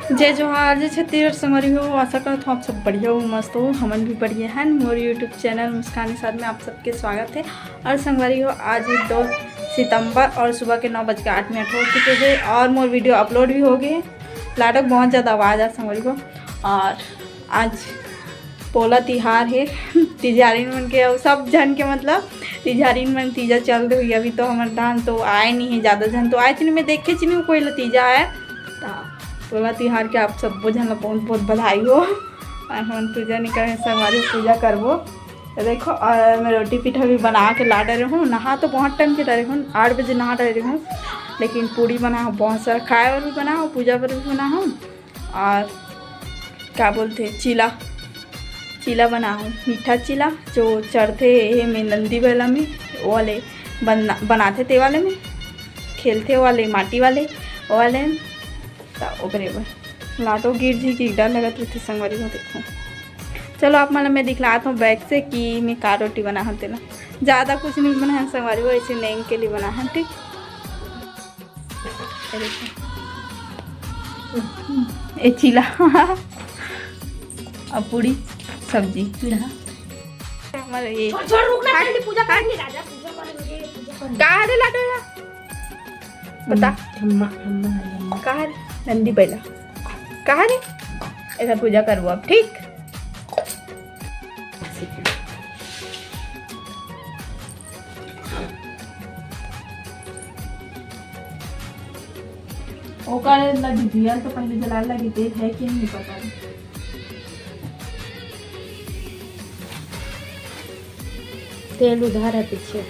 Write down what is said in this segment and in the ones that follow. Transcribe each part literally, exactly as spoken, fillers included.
जय जोहार, जय छत्तीसगढ़ संगवारी हो। आशा करत हो आप सब बढ़िया हो, मस्त हो। हमन भी बढ़िया हैं। मोर YouTube चैनल मुस्कान के साथ में आप सबके स्वागत है। और संगवारी हो, आज ही दो सितंबर और सुबह के नौ बज के आठ मिनट हो चुके हैं और मोर वीडियो अपलोड भी हो गए हैं। लाडो के बहुत ज़्यादा आवाज़ आ संगवारी हो। और आज पोला तिहार हे। तिजारिन मन के अउ सब झन के, मतलब तिजारिन मन तीजा चल दे होही। अभी तो हमर धान तो आए नहीं है, ज़्यादा झन तो आए नहीं, मैं देखे च नहीं कोई ला तीजा आए। त पोला तिहार के आप सब्बो झन ला बहुत बहुत बधाई हो। और हमन पूजा नहीं करे, संगवारी पूजा करबो। तो देखो, और मैं रोटी पीठा भी बना के ला डरे हूँ। नहा तो बहुत टाइम के डरे हूँ, आठ बजे नहा डरे हूँ, लेकिन पूड़ी बना हूँ, बहुत सारा खाए बर भी बना हूँ, पूजा बर भी बना हूँ। और का बोलते, चीला, चीला बनाहूँ, मीठा चीला जो चढ़थे एहे में नंदी बैला में, वो वाले बना, बनाथे ते वाले में, खेलथे वाले माटी वाले, वो वाले में। त ओकरे बर लाटो गिर जी की डर लगत रहिथे संगवारी हो। देखो, चलो आप मन ल मैं दिखलात हूँ बैग से कि मैं का रोटी बनाहूँ तेला। ज़्यादा कुछ नहीं बनाहूँ संगवारी हो, ऐसे नेंग के लिए बनाहूँ, ठीक। ए चीला। अब पूड़ी सब्जी। हमारे ये छोड़, छोड़, रुक ना, पहले पूजा करेंगे राजा, पूजा करेंगे, पूजा करेंगे। का रे लाडो या? बता। अम्मा, अम्मा, अम्मा। का रे? नंदी बैला। का रे? एकर पूजा करबो अब, ठीक? ओकर ला दिया तो पहले जला लगी, ते है कि नहीं पता। तेल उधार है पीछे।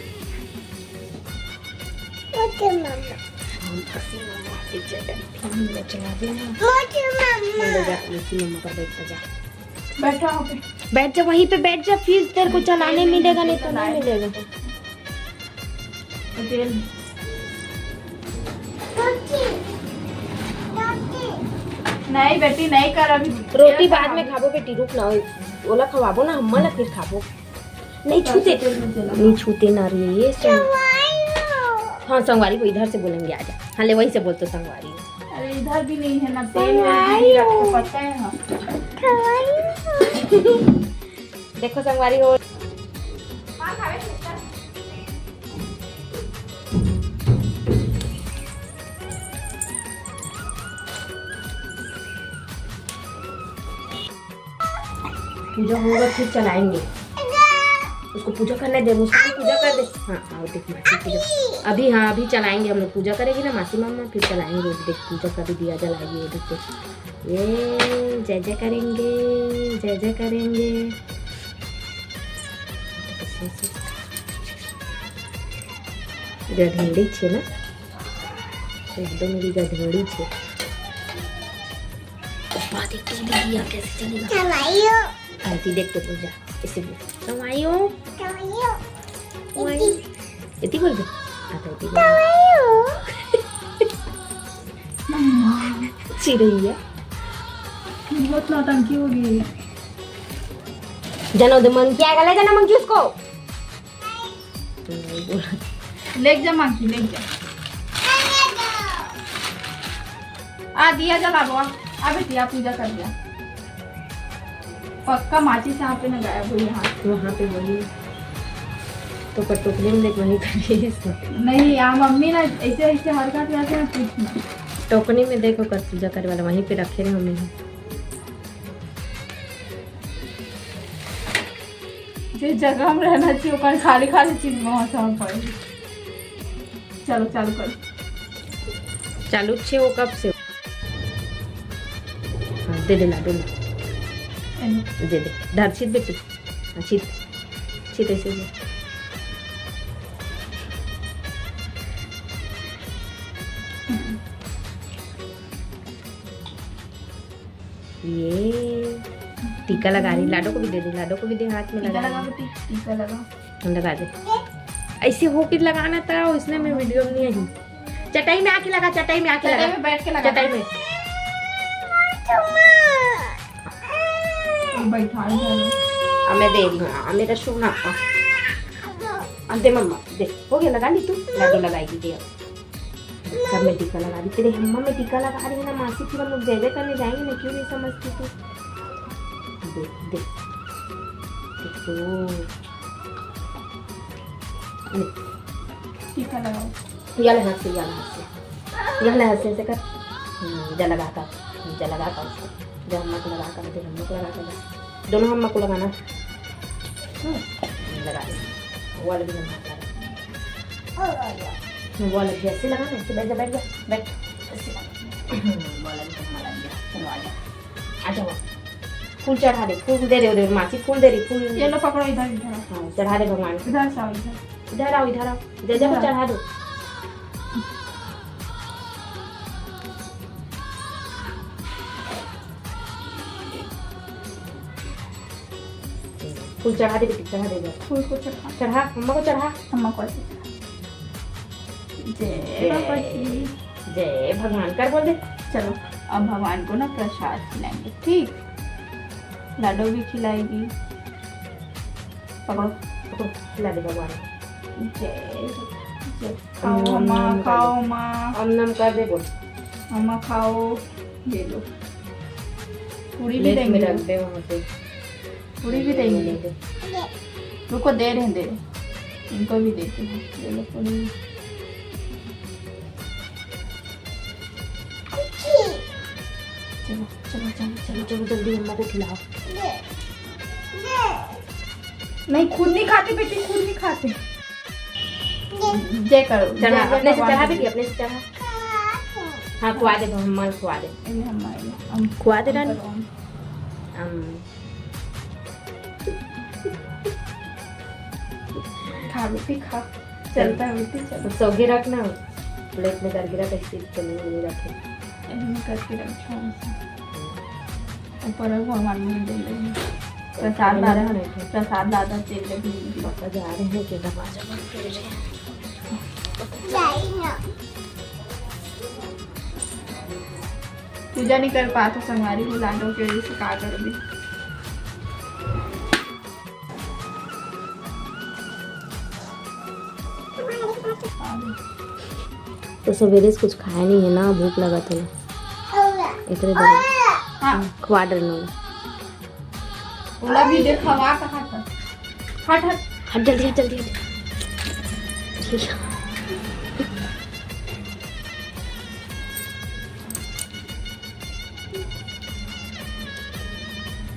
ओके मम्मा। हम पीछे बैठे हैं, बचा देना। ओके मम्मा। ले जा, मम्मा पर बैठ जा। बैठा हो पे। बैठ जा, वहीं पे बैठ जा, फिर तेरे को चलाने मिलेगा, नहीं तो नहीं मिलेगा। तेल। नहीं बेटी, नहीं कर अभी। रोटी बाद में खाबो बेटी, रुक ना, ओला खवाबो ना, हम ना फिर खाबो। नहीं छूते, तेल में चला। नहीं छूते ना रे, ये सुन। हाँ, संगवारी को इधर से बोलेंगे, आजा। हाँ, ले, वहीं से बोल तो संगवारी। अरे, इधर भी नहीं है ना तेल, वेल भी रखे, पता है ना। देखो संगवारी हो। पूजा होगा फिर चलाएंगे। उसको पूजा करने दे, उसको भी पूजा कर दे। हाँ, आओ देख मासी पूजा। अभी, हाँ, अभी चलाएंगे हम लोग, पूजा करेगी ना मासी मम्मा, फिर चलाएंगे। देख पूजा का भी दिया जलाएगी, ये देख। ये जय जय करेंगे, जय जय करेंगे। गधेड़ी छे ना, एकदम मेरी गधेड़ी छे। बात एक तो दीदी यहाँ कैसे चलेगा? चलाइयो। आंटी देख के पूजा, इसे बोल। कमाइयो। कमाइयो। कमाइयो। इतनी बोल दे। आता इतनी बोल। कमाइयो। चिड़ैया। बहुत नौटंकी हो गई। जाना उधर मंकी आएगा, ले जाना मंकी उसको। तो नहीं बोला। लेके जा मंकी, लेके जा। आ दिया जला दो, आ बेटी, आ पूजा कर दिया। पक्का माचिस यहाँ पे ना गायब हुई, यहाँ। वहाँ पे वही तो पर टोकरी में देख, वहीं पे भी है। नहीं, यहाँ मम्मी ना ऐसे, ऐसे हरकत करते हैं, कुछ नहीं। टोकरी में देखो, कर पूजा करे वाला वहीं पे रखे रहे मम्मी। जे जगह में रहना चाहिए, ओकर खाली खाली चीज में वहाँ समझ पड़े। चलो, चालू करो। चालू छे वो कब से? हाँ, दे दे ला, दे ला। एने। दे दे। धर, छीत बेटी। हाँ, छीत। छीत ऐसे दे। ये टीका लगा रही, लाडो को भी दे दे, लाडो को भी दे, हाथ में टीका लगा लगा रही। बेटी, टीका लगा। लगा दे। ऐसे होके लगाना था, उसने मैं वीडियो में नहीं आई। चटाई में आके लगा, चटाई में आके चटाई लगा। में बैठ के लगा। चटाई में। बैठा है। अब मैं दे रही हूँ, हाँ, मेरा सोना। अब दे मम्मा, दे। हो गया, लगा ली तू? लाडो लगाएगी, दे अब। सब में टीका लगा दी। तेरे अम्मा में टीका लगा रही है ना मासी, फिर हम लोग जय जय करने जाएंगे ना, क्यों नहीं समझती तू? देख, देख, देख तो। ले। टीका लगाओ। या ले हाथ से, या ले हाथ से, या ले हाथ से, ऐसे कर। हम्म, जा लगा कर, जा लगा कर उसको। जा अम्मा को लगा कर दे, अम्मा को लगा कर दे। दोनों अम्मा को लगाना। हम्म, लगा दे। वो वाला भी अम्मा को लगा। वो वाला भी ऐसे लगाना, ऐसे बैठ जा, बैठ जा, बैठ। ऐसे लगा। हम्म, वो वाला भी अम्मा लगा दिया। चलो, आ जा। आ जाओ। फूल चढ़ा दे, फूल दे रहे हो, दे मासी, फूल दे रही, फूल। ये लो, पकड़ो, इधर, इधर। हाँ, चढ़ा दे भगवान को। इधर से आओ, इधर। इधर आओ, इधर आओ। जय जय को इधर। चढ़ा दो। फूल चढ़ा दे बेटी, चढ़ा दे इधर। फूल को चढ़ा। चढ़ा, अम्मा को चढ़ा। अम्मा को ऐसे चढ़ा। जय जय। बाबा की। जय भगवान कर बोल दे। चलो, अब भगवान को ना प्रसाद खिलाएंगे, ठीक? लाडो भी खिलाएगी। पकड़ो, पकड़ो, खिला दे भगवान को। जय, जय। खाओ अम्मा, खाओ अम्मा। अम नम कर दे बोल। अम्मा खाओ, ये लो। पूरी भी प्लेट में देंगे। रख दे वहाँ पे। पूरी भी देंगे। दे दे। रुको, दे रहे हैं, दे रहे हैं। इनको भी देते हैं। ये लो पूरी। चलो, चलो, चलो, चलो, चलो, जल्दी अम्मा को खिलाओ। नहीं, खुद नहीं खाते बेटी, खुद नहीं खाते। जय करो, चढ़ा, जय, जय अपने से भगवान चढ़ा को। बेटी, अपने से चढ़ा। हाँ, खुआ दे, अम्मा खुआ दे। ये ले अम्मा, ये ले, हम खुआ दे हम रानी। करो, हम। अम। खा बेटी, खा। चलता है बेटी, चल। सौगे रख ना, प्लेट में डाल के रख, ऐसे चलने में नहीं रखे। ऐसे में करके रखो, ऐसे। ऊपर में भगवान में दे देंगे। प्रसाद ला रहा है, प्रसाद ला रहा, तेल लगी हुई है। पापा जा रहे हैं, के दरवाजा बंद कर रहे हैं। पूजा नहीं कर पाते संगवारी हो, लाडो के वजह से का कर दी। तो सवेरे से कुछ खाया नहीं है ना, भूख लगा था ना, एकरे बर। हाँ। खुआ डर ना। ओला भी देखावा कहाँ था? हट, हट। हट जल्दी, हट जल्दी, हट। ठीक है।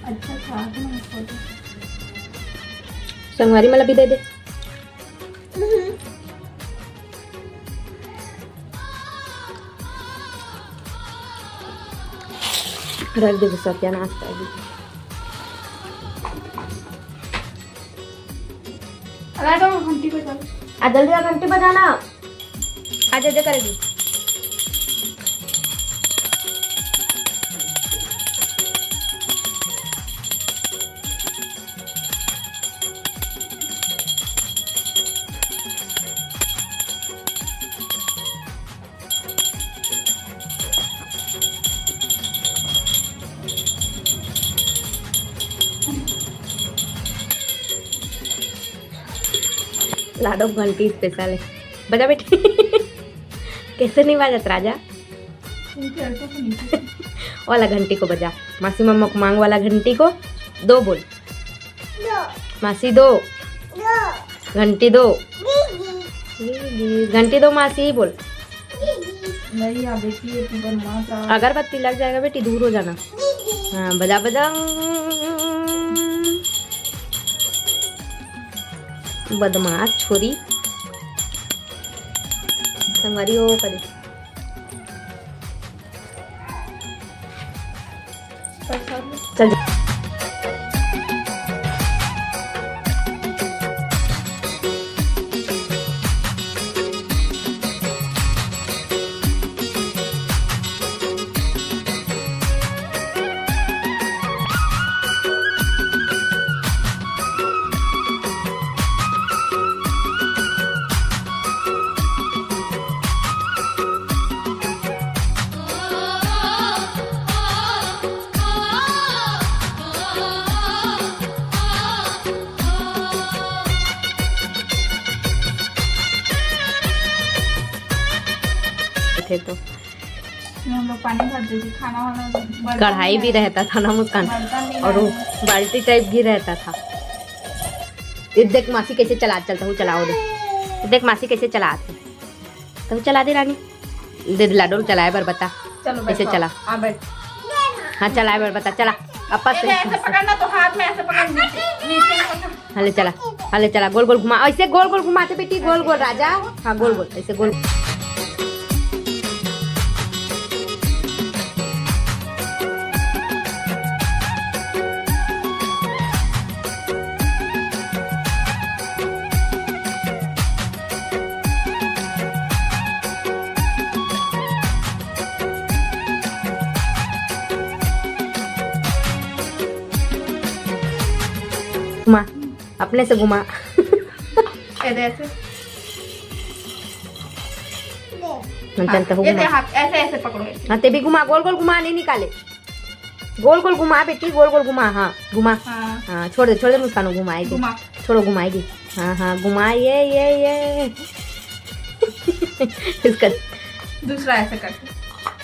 अच्छा था, तो मैं फोटो। संगवारी मला भी दे दे। रख दे सत्यानाश कर दी। अरे तो घंटी बजा। आ जल्दी आ, घंटी बजाना। आ जा, जा करेगी। लाडो घंटी स्पेशल है, बजा बेटी। कैसे नहीं बाजत राजा? उनके ऐसा तो नहीं। वाला घंटी को बजा, मासी मम्मा को मांग वाला घंटी को दो बोल। दो। मासी दो। दो। घंटी दो। दीदी। दीदी। घंटी दो मासी बोल। दीदी। नहीं, आ बेटी, ये तू बनवा था। अगरबत्ती लग जाएगा बेटी, दूर हो जाना। दीदी। हाँ, बजा बजा। बदमाश छोरी। संगवारी हो कदे। चल जा। थे तो। इसमें हम लोग पानी भर देते, खाना वाना, बर्तन कढ़ाई नहीं भी रहता था ना मुस्कान, बर्तन नहीं और वो लाए। बाल्टी टाइप भी रहता था। ये देख मासी कैसे चला, चलता हूँ, चलाओ दे। ये देख मासी कैसे चलात हे, तब चला दे रानी। दे दे लाडो ल चलाए बर बता। चलो ऐसे बैठो। चला। हाँ, बैठ। हाँ, चलाए बर बता, चला। अपा ऐसे, ऐसे पकड़ना तो हाथ में ऐसे पकड़, नीचे, नीचे पकड़। हाँ, ले चला। हाँ, ले चला, गोल गोल घुमा, ऐसे गोल गोल घुमाते बेटी, गोल गोल राजा। हाँ, गोल गोल, ऐसे गोल। घुमा, अपने से घुमा। ऐसे, ऐसे। चल, चल, हाँ, तो ये घुमा। दे, हाँ, ऐसे, ऐसे पकड़ो, ऐसे। हाँ, ते भी घुमा, गोल गोल घुमा, नहीं निकाले। गोल गोल घुमा बेटी, गोल गोल घुमा। हाँ, घुमा। हाँ। हाँ, छोड़ दे, छोड़ दे मुस्कान, वो घुमाएगी। घुमा। छोड़ो, घुमाएगी। हाँ, हाँ, घुमा, ये, ये, ये। इसका दूसरा ऐसे करके,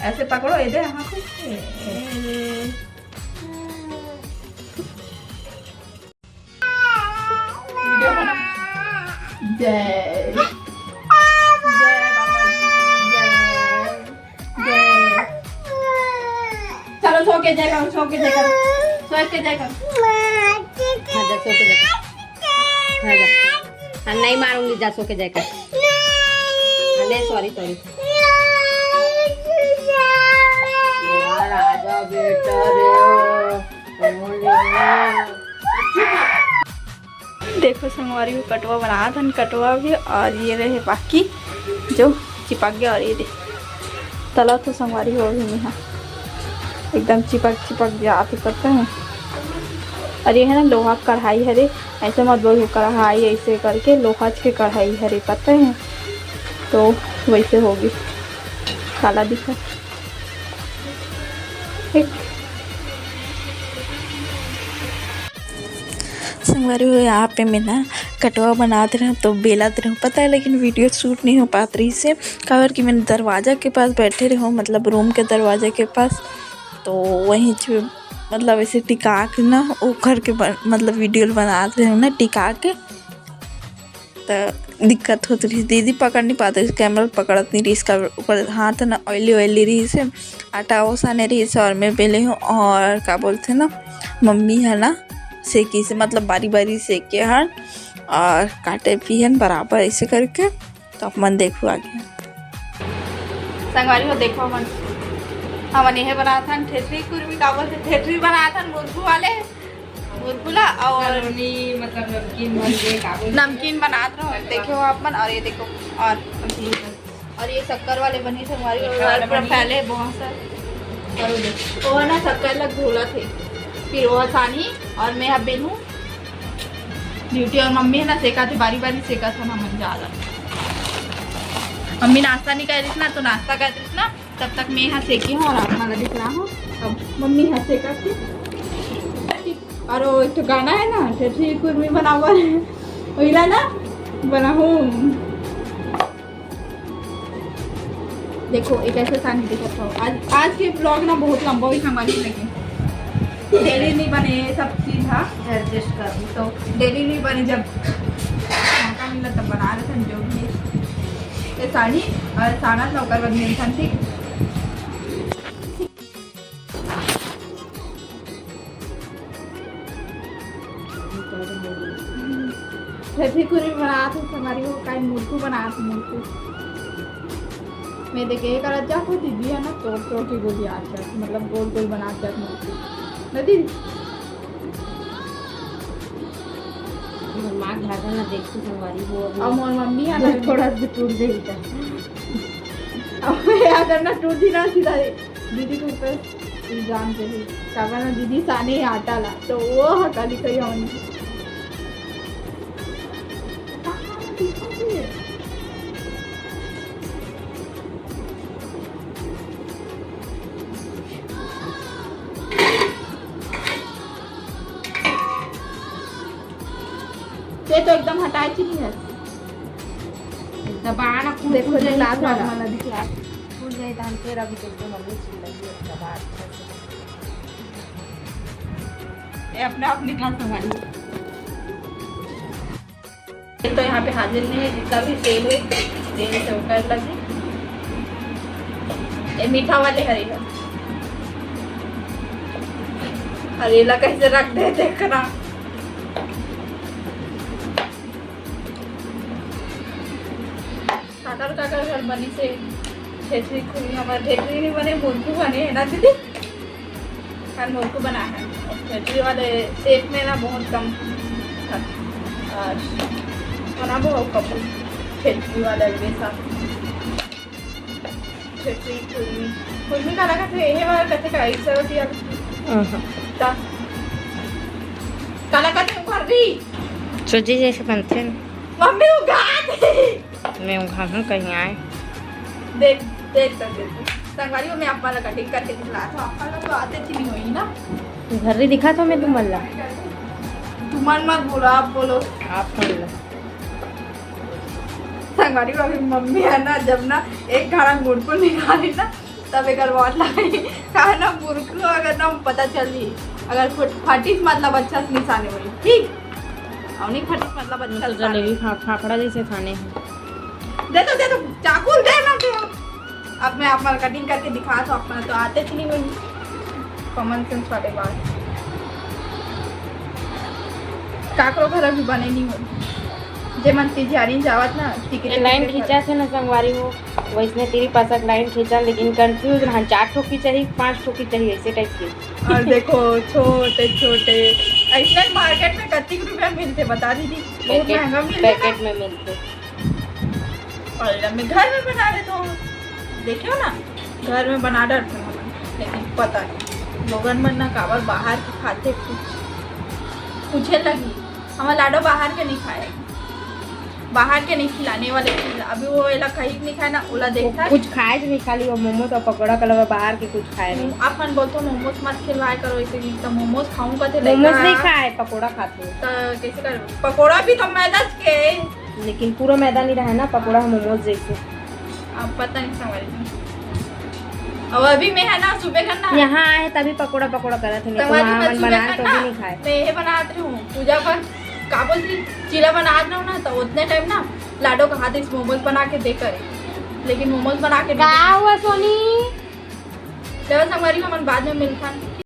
ऐसे पकड़ो, ये दे, हाँ, से। वीडियो बना। जय। जय बाबा जी, जय। जय। चलो, सो के जय करो, सो के जय करो, सो के जय करो। हाँ, जा, सो के जय करो। हाँ, जा। हाँ, नहीं मारूंगी, जा, सो के जय कर। हाँ, ले, सॉरी, सॉरी। राजा बेटा रे। देखो संगवारी हो, कटवा बनात हन, कटवा भी, और ये रहे बाकी जो चिपक गया, और ये दे तला तो संगवारी हो भी नहीं है, एकदम चिपक चिपक जात है, पता है। और ये है ना लोहा कढ़ाई हरे, ऐसे मत बोलो कढ़ाई, ऐसे करके लोहा के कढ़ाई हरे, पता है, तो वैसे होगी, काला दिखा। एक संगवारी हो, यहाँ पे मैं ना कटवा बनात रहूँ तो बेलत रहूँ, पता है, लेकिन वीडियो शूट नहीं हो पात रही से, काबर कि मैं दरवाजा के पास बैठे रहूँ, मतलब रूम के दरवाजा के पास, तो वहीं से मतलब ऐसे टिका के ना ओखर के बन-, मतलब वीडियो बनात रहूँ ना टिका के, त दिक्कत होत रहिस। दीदी पकड़ नहीं पाते, कैमरा पकड़त नहीं रहिस, का ओकर हाथ ना ऑयली ऑयली रहिस हे, आटा ओसाने रहिस हे और मैं बेले हूँ और का बोलते ना, मम्मी है ना सेकी से, मतलब बारी बारी सेके हन और काटे भी हन बराबर ऐसे करके। तो आप मन देखो आगे। संगवारी हो देखो हमन, हमन यही बनात हन ठेठरी कुरमी, का बोलते ठेठरी बनात हन मुरकू वाले। मुरकुला और सलोनी, मतलब नमकीन बन गए, का बोलते हैं? नमकीन बनात रहो, देखे हो आप मन। और ये देखो, और, और ये शक्कर वाले बनी संगवारी, शक्कर और वाले पूरा बनी। फैले बहुत सा। और वो देखो, वो है ना शक्कर लग घोला थे, फिर वो सानी और मैं अब बेलूं ड्यूटी और मम्मी है ना सेका थे, बारी बारी सेका था ना मन ज्यादा। मम्मी नाश्ता नहीं कर रही थी ना, तो नाश्ता कर रही थी ना, तब तक मैं यहाँ सेकी हूँ और आप मला दिख रहा हूँ। अब मम्मी यहाँ सेका थी। और वो एक तो गाना है ना, ठेठरी कुरमी बनावा है, वहीला ना बनाहूँ। देखो, एक ऐसे सानी दिखत हो। आज, आज के ब्लॉग ना बहुत लंबा होई, संगवारी हो, लेकिन डेली नहीं बने ये सब चीज, हाँ, एडजस्ट कर दी। तो डेली नहीं बने, जब मौका मिला तब बना लेथन जो भी है। ये सानी और सानत ना, ओकर बाद मिलथन, ठीक। ठेठरी कुरमी बनात हे, संगवारी हो, काई मुरकू बनात हे, मुरकू। मैं देखे ये करत जात हो, दीदी है ना, तोड़ तोड़ के गोली आत जात, मतलब गोल गोल बनात जात मुरकू। ना दीदी? माँ घर ना देखती संगवारी हो, अब मोर मम्मी है ना, थोड़ा सा टूट गई था। अब अगर ना टूट ही ना सीधा दीदी के ऊपर इल्जाम के ही, काबर ना दीदी साने आटा ला, तो वो ह काली कही हमन। ते तो एकदम हटाए चुकी है। दबाना कूद देखो, कूद दिखला दो, वाला। वाला दिखला। फूल जाए तहन फिर अभी देखो मम्मी चिल्लाइए उसके बाद। ये अपने आप निकाल संभालिए। तो यहाँ पे हाजिर नहीं है, जितना भी तेल है, तेल से ऊपर लगे। ये मीठा वाले हरे है। और ये ला कैसे रख दे, देखना। काकर काकर घर बनी से ठेठरी खुली, हमारे ठेठरी नहीं बने, मुरकू बने है ना दीदी? हम मुरकू बनाए हैं। ठेठरी वाले सेट में ना बहुत कम था। और बना बहुत कम ठेठरी वाला वैसा। ठेठरी खुरमी, खुरमी काला कथे? ये वाला कथे का? इस तरह दिया। अहं। ता-, काला कथे उघार दी। सूजी जैसे बनथे ना। मम्मी उघार दी। मैं उघार हूँ कहीं आए। देख, देख कर देख। संगवारी हो, मैं आप वाला कटिंग करके दिखला था, आप वाला तो आते थी नहीं हुई ना। घर ही दिखा तो मैं तुमन ला। तुमन मत बोलो, आप बोलो। आप बोलो। संगवारी हो, अभी मम्मी है ना, जब ना एक घड़ा मुरकू निकाली ना, तब एक बात लगी, कहा ना मुरकू अगर ना पता चली, अगर फट-, फटिस मतलब अच्छा से निशाने हुई, ठीक? और नहीं फटिस मतलब अच्छा तो से जलेबी खा-, फाफड़ा जैसे खाने हैं। दे दो, दे दो, चाकू दे ना दे। अब मैं आप मन कटिंग करके दिखा तो, अपना तो आते थी नहीं बनी। कॉमन सेंस वाले बात। काकरो घर अभी बने नहीं हो। जे मन तिजहारी जावत ना, टिकट ये लाइन खींचा से ना संगवारी हो, वैसने तेरी पासक लाइन खींचा, लेकिन कंफ्यूज रहा, चार ठोकी चाहिए, पांच ठोकी चाहिए, ऐसे टाइप के। और देखो, छोटे छोटे ऐसे मार्केट में कत्ती रुपया मिलते, बता दीदी, बहुत पैकेट, महंगा मिलते पैकेट ना। में मिलते। और मैं घर में बना लेता हूँ, देखियो ना, घर में बना डरते हैं, लेकिन पता नहीं लोगन मन ना काबर बाहर के खाते कुछ, पूछे लगी। हमार लाडो बाहर के नहीं खाए, बाहर के नहीं खिलाने वाले चीज। अभी वो एला कहीं नहीं खाए ना, ओला वो देखता है। कुछ खाए नहीं, खाली वो मोमोज और पकौड़ा के अलावा बाहर के कुछ खाए नहीं। अपन बोलते मोमोज मत खिलवाए करो, इसे नहीं तो मोमोज खाऊं कहते मोमोज लइका। नहीं खाए, पकौड़ा खाते। तो कैसे कर, पकौड़ा भी तो मैदा के। लेकिन पूरा मैदा नहीं रहा ना, पकौड़ा मोमोज जैसे। अब पता नहीं संगवारी जी। अब अभी मैं है ना सुबह करना। यहाँ आए तभी पकौड़ा पकौड़ा करत है, नहीं तो संगवारी वहाँ मैं मन सुबह बनाए तो करना। भी नहीं खाए। मैं ये बनात रही हूँ पूजा पर, का बोलती, चीला बनात रहूँ ना, तो उतने टाइम ना लाडो कहा थे मोमोज बना के दे करे, लेकिन मोमोज बना के का नहीं। हुआ सोनी? चलो संगवारी, हमन बाद में मिलथन।